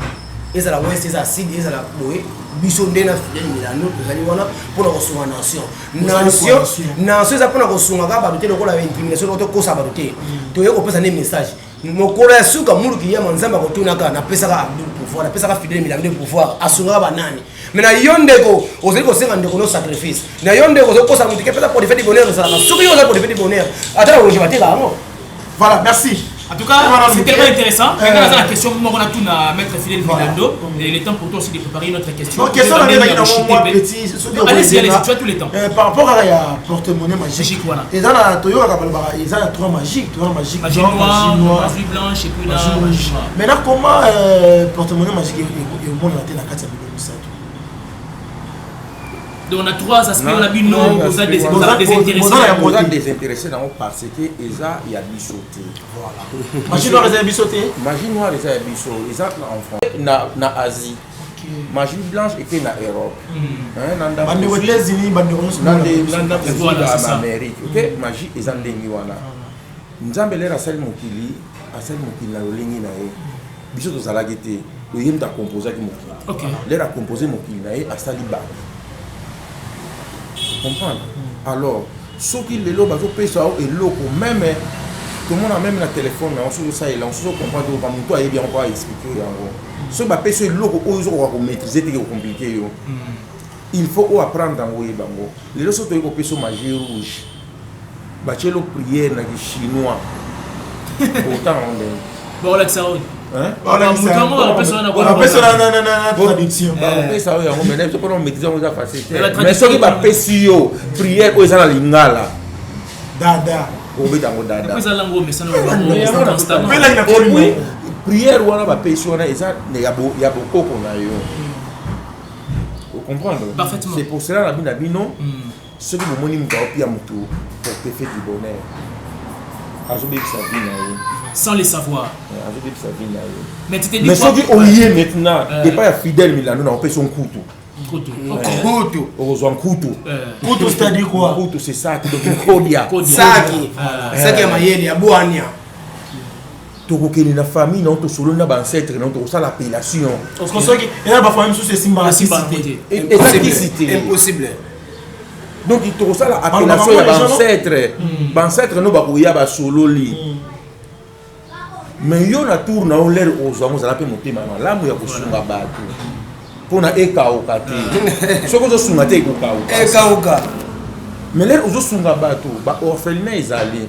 Speaker 1: ezala ouest, ezala sud, ezala boye. Biso nde na Fidèle Milano tozali wana mpona kosunga nation. Nation, nation eza mpona kosunga kaka bato te lokola incrimination, tokosa bato te. Toye kopesa nde message. Mokolo ya suka muluki yama, Nzambe akotunaka: napesaka Abdul pouvoir, napesaka Fidèle Milano nde pouvoir, asungaka banani? Mais na yo ndeko ozali kosenga ndeko no sacrifice, na yo ndeko ozokosa motu ke pesa portefeuille du bonheur, ezalaka soki yo oza portefeuille du bonheur, ata na ologe bateka yango.
Speaker 4: Voilà, merci.
Speaker 2: En tout cas, c'est tellement intéressant. Maintenant, la question, moi, on a tout à Maître Fidèle Milando. Et le temps pour toi aussi de préparer une autre question.
Speaker 4: Donc, question, on a petit.
Speaker 2: Allez-y, allez-y, tu as tout le temps.
Speaker 4: Par rapport à la porte-monnaie magique.
Speaker 2: Magique, voilà.
Speaker 4: Et dans la Toyota, ils ont trois magiques. Trois magiques.
Speaker 2: Magie noire, magie blanche et puis la magie noire.
Speaker 4: Maintenant, comment porte-monnaie magique est au monde la tête à
Speaker 2: Donc on a trois aspects, on a vu non, vous êtes désintéressé.
Speaker 5: Oza désintéressé nango parce que eza ya biso te.
Speaker 4: Magie noire eza ya biso te.
Speaker 5: Magie noire eza ya biso, eza en France, na Asie. Magie blanche eke na Europe, na
Speaker 4: bandeko États-Unis, bandeko nyonso.
Speaker 5: Na ndambo ya Amérique. Ok, magie eza ndenge wana. Nzambe lere asali mokili, asali mokili na lolenge na ye. Biso tozalaki te. Oye moto akomposaki mokili, lere akompose mokili na ye, asali bato. Comprendre? Alors soki lelo bazopesa yo eloko, même tomona même na telefone na yo, soki osalela yango, soki ocomprendre te, moto ayebi yango mpo aexplique yo yango. Soki bapesi yo eloko oyo ozokoka komaîtrise te, kocompliquer yo, il faut oapprendre yango, oyeba yango. Lelo soki toyei kopesa yo magie rouge, batielo prière na kichinois, otanga yango ndenge?
Speaker 2: Baolakisa oyo.
Speaker 4: Bapesa na traduction.
Speaker 5: Bakopesa oyo yango, mais biso mpona omaîtrise yango eza facile te. Mais soki bapesi yo prière oyo eza na lingala,
Speaker 4: dada.
Speaker 5: Okobeta yango dada. Et puis prière wana bapesi wana eza ya bokoko na yo, ocomprendre? C'est pour cela na bino, soki bomoni moto aopia motu portefeuille du bonheur, Azobebisa vie na ye.
Speaker 2: Sans le savoir.
Speaker 5: Azobebisa vie na ye.
Speaker 2: Mais tu te dis
Speaker 5: Mais
Speaker 2: quoi?
Speaker 5: soki oye maintenant epai ya Fidèle Milano, na opesi yo nkutu.
Speaker 2: Kutu.
Speaker 1: Kutu.
Speaker 5: Okozwa nkutu.
Speaker 4: Kutu, c'est-à-dire quoi?
Speaker 5: Nkutu, c'est ça, donc kodia.
Speaker 2: Kodia.
Speaker 1: Saki saki ya mayele ya bwania.
Speaker 5: Tokokende na famille na yo, tosololi na baancêtre na yo, tokosala appellation.
Speaker 4: Parce que soki eza bafamille mosusu esimbaka kisi
Speaker 2: Simba
Speaker 4: te.
Speaker 2: te.
Speaker 5: Eza kisi te.
Speaker 1: Impossible.
Speaker 5: Donc tokosala appellation ya baancêtre, baancêtre no bakoya, basololi. Mais yo na tour na yo, lere ozwa yango, ozala mpe motema malamu ya kosunga bato mpona ekauka te. Soki ozosunga te, ekokauka.
Speaker 1: Ekauka.
Speaker 5: Mais lere ozosunga bato, baorphelinat ezali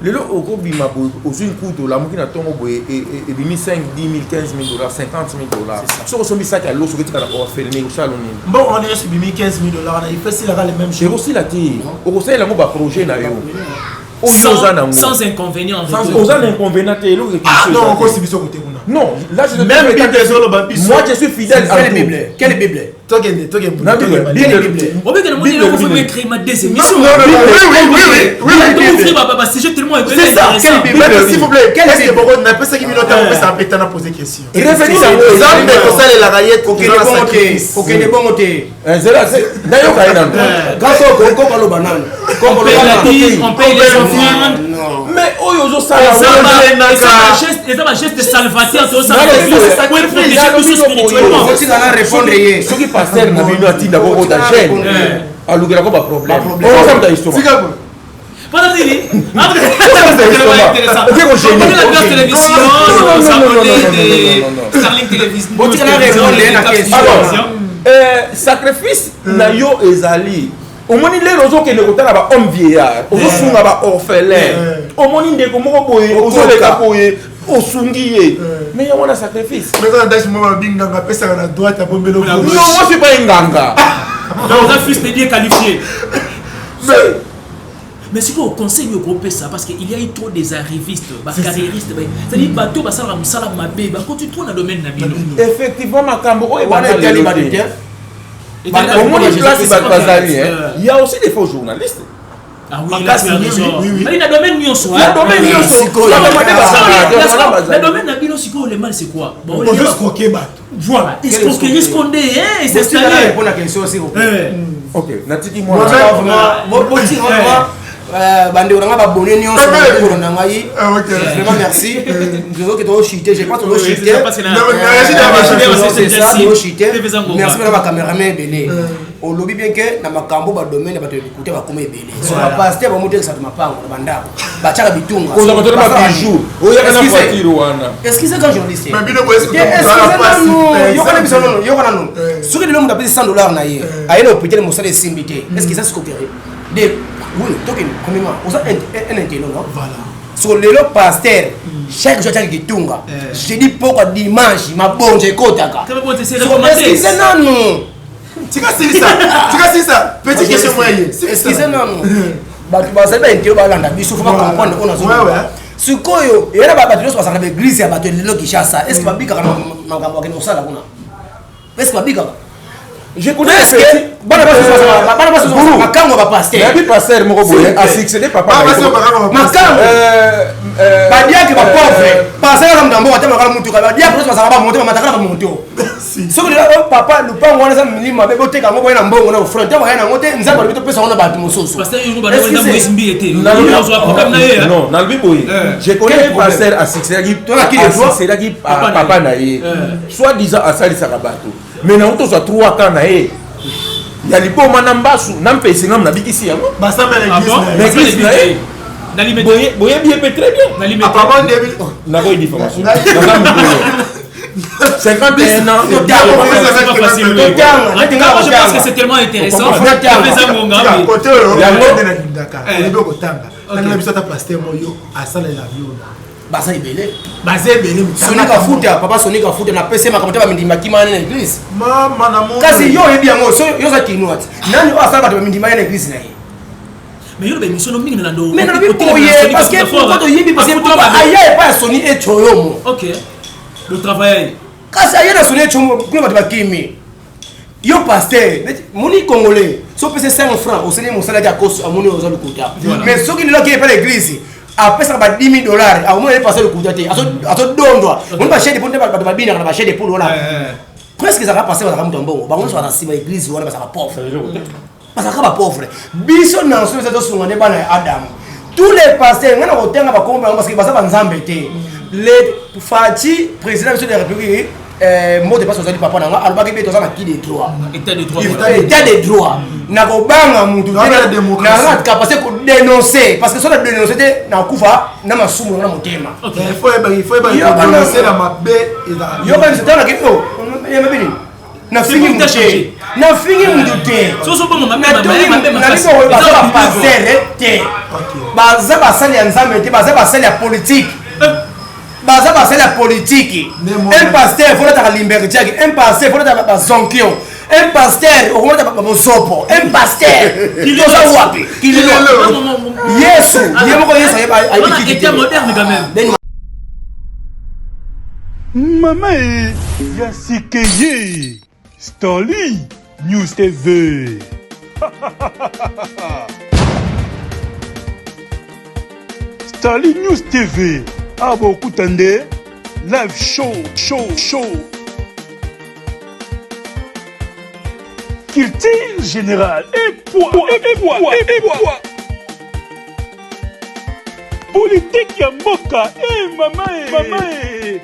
Speaker 5: lelo, okobima boye, ozwi nkutu, olamuki na ntongo boye, ebimi 5, 10 000, 15 000 dollars, 50 000 dollars. Soki osombi saki ya loso, oketika na orphelinat, osala nini?
Speaker 4: Mbongo wana nyonso ebimi, 15 000 dollars wana, ifesilaka le même jour?
Speaker 5: Ekosila te. Okosalela yango baprojet na yo oyo oza nango.
Speaker 2: Sans inconvénient en retour.
Speaker 5: Oza na inconvénient te, eloko.
Speaker 4: Ah non, okosi biso kote kuna.
Speaker 5: Non, là je
Speaker 4: Même Bible ezoloba biso.
Speaker 5: Moi, je suis fidèle à
Speaker 1: Quelle
Speaker 5: tout.
Speaker 1: Bible? Quelle Bible?
Speaker 4: Tokende, tokende.
Speaker 5: Na Bible.
Speaker 4: Bible.
Speaker 5: Bible.
Speaker 2: Obekana moni
Speaker 5: Bible,
Speaker 2: eloko
Speaker 5: Bible.
Speaker 2: faut écrire ma des émissions.
Speaker 4: Non, non, non, oui.
Speaker 2: Ouvrir ba sujet tellement
Speaker 4: C'est ça.
Speaker 2: intéressant.
Speaker 4: Quelle Bible, s'il vous plaît?
Speaker 1: Quelle
Speaker 4: Est-ce que
Speaker 1: Bible?
Speaker 4: boko napesaki bino ntango opesa mpe na poser question?
Speaker 5: Revenu nango.
Speaker 4: Nzambe kosalelaka ye
Speaker 1: Kokende
Speaker 4: toza na
Speaker 1: bongo te.
Speaker 4: sacrifice.
Speaker 1: Kokende bongo te.
Speaker 5: Nzela nayoka ye nano.
Speaker 1: Grâce au koko, aloba nano.
Speaker 2: On paye la dîme, on paye les offrandes.
Speaker 1: Non.
Speaker 5: Mais oyo ozosala.
Speaker 2: Eza ba geste salvateur, tozosala pour protéger biso spirituellement.
Speaker 1: Otika na répondre ye.
Speaker 5: Soki pasteur na bino atinda kokota jeune, alukelako baproblème,
Speaker 1: Baproblème.
Speaker 5: ozosamuta estomac.
Speaker 4: Tika boye.
Speaker 2: Pendant nini?
Speaker 5: Ok,
Speaker 2: intéressant.
Speaker 5: ko gêner.
Speaker 2: La télévision,
Speaker 5: Non, non,
Speaker 2: nos
Speaker 5: non, non,
Speaker 2: abonnés
Speaker 5: non, non,
Speaker 2: de
Speaker 5: non, non, non.
Speaker 2: Starlink Télévision.
Speaker 1: Botika na répondre ye na question.
Speaker 5: Alors, sacrifice na yo ezali, omoni lelo ozokende kotala bahomme vieillard, ozosunga baorphelin, omoni ndeko moko boye ozoleka boye, osungi ye, mais yango wana sacrifice.
Speaker 4: Mais eza na dage moko babinganga, apesaka na droite, abombeli.
Speaker 5: Non, moi je suis pas nganga.
Speaker 2: Donc un fils de Dieu qualifié. Mais sikoyo conseil oyo okopesa, parce que il y a eu trop des arrivistes, bacarriéristes, c'est-à-dire bato basalaka mosala mabe, bakoti trop na domaine na bino.
Speaker 5: Effectivement, makambo oyo
Speaker 1: Wana
Speaker 5: ebanda
Speaker 1: etali
Speaker 5: lelo
Speaker 1: bato
Speaker 5: te.
Speaker 1: te.
Speaker 5: Omoni place bato bazali,
Speaker 2: Euh.
Speaker 5: il y a aussi des faux journalistes.
Speaker 2: Ah oui, là, tu as raison.
Speaker 4: Oui.
Speaker 2: Na domaine nyonso.
Speaker 5: Na domaine nyonso.
Speaker 1: Sikoyo.
Speaker 5: Bato mabe bazalaka.
Speaker 2: Na domaine na bino sikoyo, le mal, c'est quoi? Bon,
Speaker 4: ozo escroquer bato.
Speaker 2: Voilà, escroquerie escondée, hein, et
Speaker 1: Botika na
Speaker 2: s'installer.
Speaker 1: répondre na question, s'il vous plaît.
Speaker 5: Ok, natiki mwana.
Speaker 1: Botika vraiment, bandeko na ngai, babone nyonso bakolo na ngai, vraiment merci. Tozoki tozochite, je pense tozochite. Tozochite. Merci mpona bacameraman ebele. Olobi bien ke na makambo badomaine ya bato ya likuta bakoma ebele. So bapasteur bamotekisa bato mapango na bandako, batiaka bitunga.
Speaker 5: Kozwa bato na babijou, oyaka na voiture wana.
Speaker 1: Excusez, quand journaliste,
Speaker 4: Mais bino boye,
Speaker 1: excusez nanu, yoka na biso nanu, yoka nanu. Soki lelo moto apesi 100 dollars na ye, aye na hôpital, mosala esimbi te, est ce que eza escroquerie de? Oui, tokende. Premièrement, oza un intello, non?
Speaker 4: Voilà.
Speaker 1: So lelo pasteur chaque jour atiaka kitunga, jeudi pokwa, dimanche mabonzo ekotaka. Excuse nanu.
Speaker 4: Tika silisa, tika silisa petite question mwa ye.
Speaker 1: Excuse nanu, bato bazali baintello, balanda biso, faut bacomprendre oyo nazoloba. Sikoyo eya na bato nyonso bazalaka na baeglise ya bato lelo Kinshasa, est ce que babikaka na makambo akende kosala kuna? Est ce que babikaka?
Speaker 5: Je connais.
Speaker 1: Est-ce que bana basi makango ya bapasteur?
Speaker 5: Nayebi pasteur moko boye asuccédé papa.
Speaker 1: Makango, badiacre bapauvre, pasteur aza moto mbongo, atemakala mutuka. Badiacre nyonso bazalaka bamoto, bamatakala bamoto. Soki lelo papa, lupango wana eza milimo mabe, boteka yango, boye na mbongo na ofrande. Ntango aya nango te, Nzambe alobi topesa yango na bato mosusu.
Speaker 5: Non, nalobi boye, je connais un pasteur asuccédaki papa na ye, soit disant asalisaka bato, mais nango tozwa 3 cas na ye ya liboma na mbasu na mpesi ngamu nabikisi yango.
Speaker 4: Basambela.
Speaker 5: Église na ye, boyebi ye mpe très bien. Nakoyi diffamation, naza mokolo 51 ans.
Speaker 2: Je pense que c'est tellement intéressant.
Speaker 4: Côté oyo nalingaka, oyebi okotanga, nangela biso ata pasteur moyo asalela yo.
Speaker 1: Baza ebele.
Speaker 4: Baza ebele.
Speaker 1: Sonika Futa, papa Sonika Futa, napesi makambo te, bamindima kima na église.
Speaker 4: Mama na mo.
Speaker 1: Kasi yo oyebi yango, so yo oza kinois ti nani oyo asala bato bamindima ye na église na ye?
Speaker 2: Mais yo, baémission no mingi nalando.
Speaker 1: Mais nalobi boye parce que pourquoi toyebi? Parce que aya epai ya Soni Echoyomo.
Speaker 2: Ok, le travail.
Speaker 1: Kasi aye na Soni Echoyomo kuna, bato bakimi. Yo pasteur, moni congolais, so opesi 5 francs, osali mosala ti akosi, amoni oza lokuta. Mais soki lelo akei epai na église. Apesaka ba 10 000 dollars, akomona ye pasteur lokuta te, azodondwa. Moni ba chair de poule nde bato babinaka na ba chair de poule wana. Presque ezalaka pasteur bazalaka moto ya mbongo, bango nyonso baza na nsima église wana bazalaka pauvre, bazalaka bapauvre. Biso na nso eza tosunga nde bana ya Adamu. Tous les pasteurs, ngai na kotenga bakombo bango parce que baza banzambe te. Le Fatshi, président biso de la République, mbote mpasi ozali papa na nga, alobaki mpe toza na qui de droit,
Speaker 2: état de droit,
Speaker 1: état de droit. Nakobanga mutu te, naza capacité kodénoncer, parce que so na dénoncer te, nakufa na masumu nanga na motema. Yoka biso ntango nake o ya mabe nini? Nafingi mutu te, nafingi mutu te. Baza bapasteur te, baza basali ya Nzambe te, baza basali ya politike, baza basali ya politike. Un pasteur faut nataka limbertiaki, un pasteur faut nataka bazonkio, un pasteur okomata bamosopo, un pasteur toza wapi? Yesu ye moko, Yesu
Speaker 2: ayebiki.
Speaker 3: Mama e ya sikeye Stanley News TV. Stanley News TV. Abokuta nde live show show show. Culture générale et poids et poids et poids. Politique ya mboka e mama e mama e.